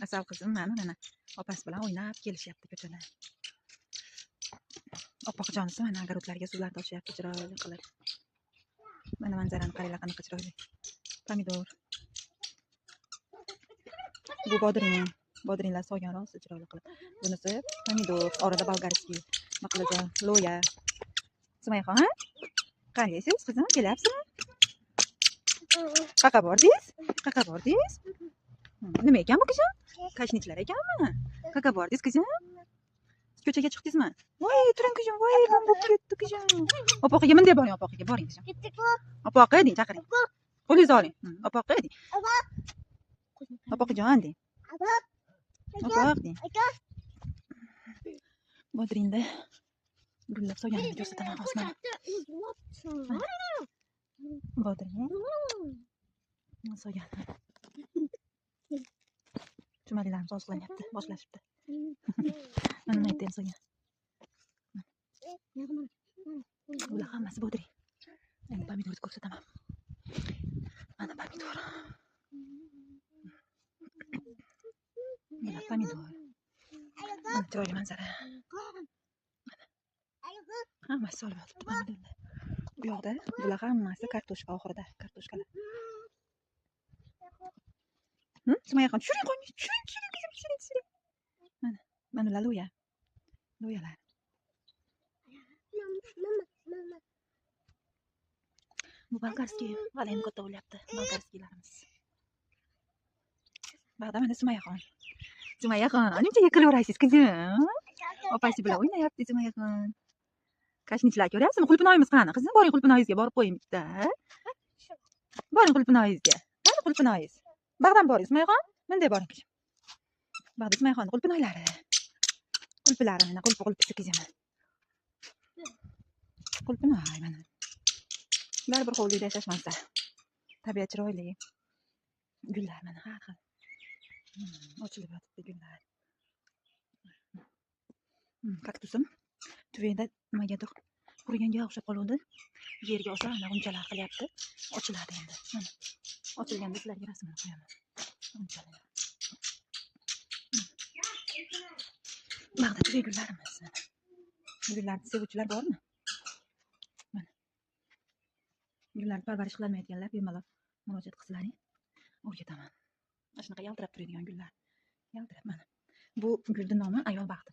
Asal qizim mana opasi bilan o'ynab kelishyapti ko'chada. Oppoq jonisi mana огород larga suvlar toshyapti chiroyli qilib. Mana manzarani qaranglar, qanaqa chiroyli. Pomidor. Bu bodring. Bodringlar solgan rosa chiroyli qilib. Bunisi pomidor, orada болгарский, baqlajon, lo'ya. Sumayxon, qalaysiz qizim, kelyapsizmi? Qayoqqa bordingiz? Qayoqqa bordingiz? Nima ekan bu qizim? Kashnichlar ekanmi? Qayoqqa bordingiz qizim? Ko'chaga chiqdingizmi? Voy, turing qizim, voy, bo'lib ketdi qizim. Opoqiga bunday boring, opoqiga boring qizim. Opoqi deng, chaqiring. Qo'lingizni oling. Opoqi deng. Opoqijon deng. Opoq deng. Bodringda gullab solganini ko'rsataman hozir mana. Bodring solgan. Chumalilarimiz oziqlanyapti, boshlashibdi. Mana bu yerda ham solgan. Bular hammasi bodring. Endi pomidorni ko'rsataman. Mana pomidor. Bular pomidor. Mana chiroyli manzara. Mana. Hammasi solib yotibdi pomidorlar. Bu yoqda bular hammasi kartoshka oxirida, kartoshkalar. Sumayaxon, tushiring qo'ying, tushiring, tushiring qizim, tushiring, tushiring. Mana, mana bular lo'ya. Lo'yalar. Bu болгарский, hali endi katta bo'lyapti болгарский larimiz. Bag'da mana Sumayaxon. Sumayaxon, uncha yiqilaverasiz qizim. Opasi bilan o'ynayapti Sumayaxon. Kashnichlar ko'ryapsizmi? Qulpinoyimiz qani? Qizim, boring qulpinoyingizga borib qo'ying bitta. Boring qulpinoyingizga. Qani qulpinoyingiz? Bag'dan boring Sumayaxon. Bunday boring qizim. Bag'da Sumayaxon qulpinoylari. Qulpilari mana, qulpi qulpisi qizim. Qulpinoy mana. Baribir hovlida yashash mazza. Tabiat chiroyli. Gullar mana har xil. Ochilib yotibdi gullar. Kaktusim tuvakda nimagadir quriganga o'xshab qoluvdi. Yerga olsa ana g'unchalar qilyapti. Ochiladi endi. Mana. Ochilganda sizlarga rasmini qo'yaman. G'unchalar. Bag'da tuvak gullarimiz. Gullarni sevuvchilar bormi? Mana. Gullarni parvarish qilolmayotganlar bemalol murojaat qilsalaring, o'rgataman. Mana shunaqa yaltirab turadigan gullar. Yaltirab mana. Bu gulning nomi ayol baxti.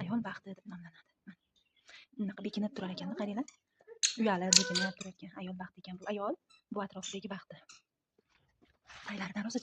Ayol baxti deb nomlanadi. Mana. Bunaqa bekinib turar ekanda, qaranglar. Uyalib bekinib turar ekan. Ayol baxti ekan bu. Ayol bu atrofidagi baxti. Taylaridan rosa